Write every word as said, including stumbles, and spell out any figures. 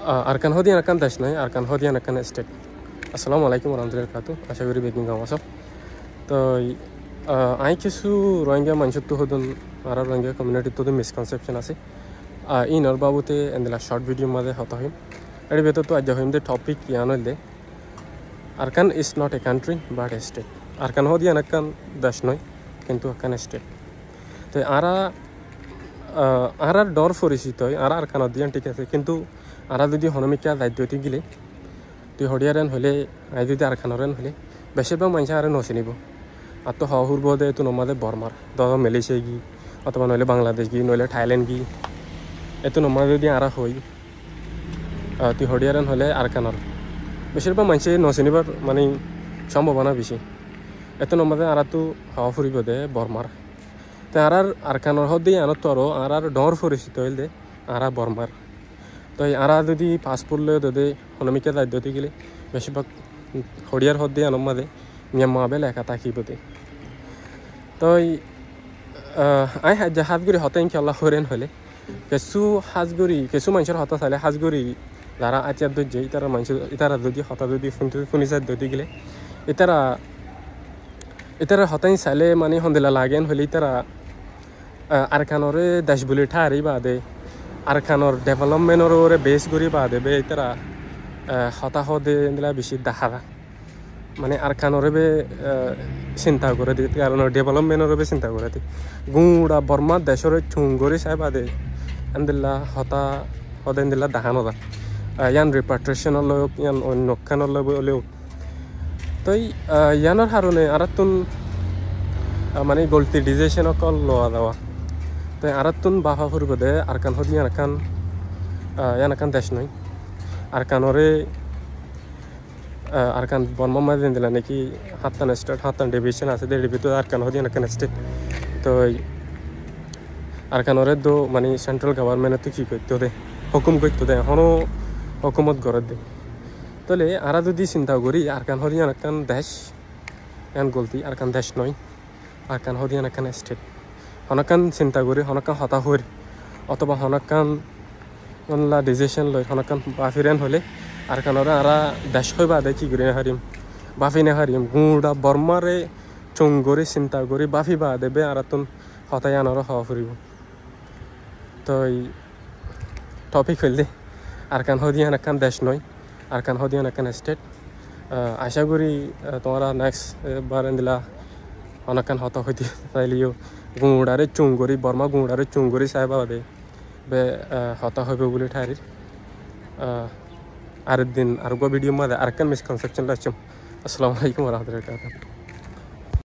Ah, Arkan hoóde yián ekkán dec noó, Arkan hoóde yián ekkán state. Assalamu alaikum warahmatullahi wabarakatuh. Acá gorí beggún gom asó. Toi, ah, añí kissú Rohingya maincóttu hodún, añára Rohingya community ttu hodún misconception asé. Ah, inor babute endilla short video mazé hotá hoiyum. Eri bútottu aijja hoiyum de topic yián óilde, Arkan is not a country but a state. Arkan hoóde yián ekkán dec noó, kintu ekkán state. Toi añára, ah, añárar dhoóñr forisito, añára Arkanor de yián thík asé, kintu añára zodi honómikká zaitto óite gile, tui hoçiyar en hoilé, añí zodi Arkanor en hoilé, becir bák maincé añáre no sinibo. Añáttu hoó foribo de, etún mazé Bormar, dóro Malaysia giyé, otóba noóile Bangladesh giyé, noóile Thailand giyé, etún mazé zodi añára hoói, ah, tui hoçiyar en hoilé Arkanor, becir bák maincé no sinibar mani sombhabona beci. Etún mazé añáttu hoó foribo de Bormar. Te añárar Arkanor hoóde yiánottu aró añárar dhoóñr forisito óilde añára Bormar. Toi añára zodi passport loi de honómikká zaitto óite gile, becir bák hoçiyar hoóde yiánor mazé Myanmar buli leká tákibo de. Toi, ah, añí aijja hás gorí hotá inkiyólla hoóir en hoilé, kissú hás gorí, kissú maincór hotá sailé hás gorí zará átiyar dóijje, ítara maincé, ítara zodi hotá zodi fúni, fúni zaitto óite gile, ítara, ítarar hotá in sailé mani hondilla lage en hoilé ítara, ah, Arkanoré dec buli thári baade, Arkanor development or uore base gorí baade be ítara, ah, hotá hoóde endilla beci dahá za. Mani Arkanoré be, ah, sinta goré de, Arkanor development oré be sinta goré de. Gura Borma decóre chung gorí sai baade endilla hotá hoóde endilla dahá no za. Ah, yián repatriation or loi ók, yián oinno ekkán or loi ók. Toi, ah, yiánor harone añárattún, ah, mani golti decision ókkol lowa zawa. Toi añárattún báfa foribo de Arkan hoóde yián ekkán, ah, yián ekkán dec noó. Arkanoré, ah, Arkan Bormar mazé endilla niki háñttan state, háñttan division asé de, eri bútottu Arkan hoóde yián ekkán state. Toi Arkanoré do mani central government ottu ki goittó de, hókum goittó de, ehóno hókumot goré de. Tóile añára zodi sinta gorí Arkan hoóde yián ekkán dec, yián golti, Arkan dec noó, Arkan hoóde yián ekkán state. Honókkan sinta gorí, honókkan hotá hoóir, otóba honókkan honólla decision loir, honókkan báfir en hoilé, Arkanoré añára dec hoói baade ki gorí no farim, báfi no farim. Gura Bormaré chung gorí, sinta gorí, báfi baade be añárattún hotá yiánoré hoó foribo. Toi topic óilde, Arkan hoóde yián ekkán dec noó, Arkan hoóde yián ekkán state. Ah, acá gorí, ah, tuáñra next, eh, bar endilla honókkan hotá hoité sailé yó, guraré chung gorí, Borma guraré chung gorí sai baade be, ah, hotá hoibo buli thárir. Ah, ar din areggwá video mazé arekkán misconception loi aiccúm. Assalamu alaikum warahmatullahi wabarakatuh.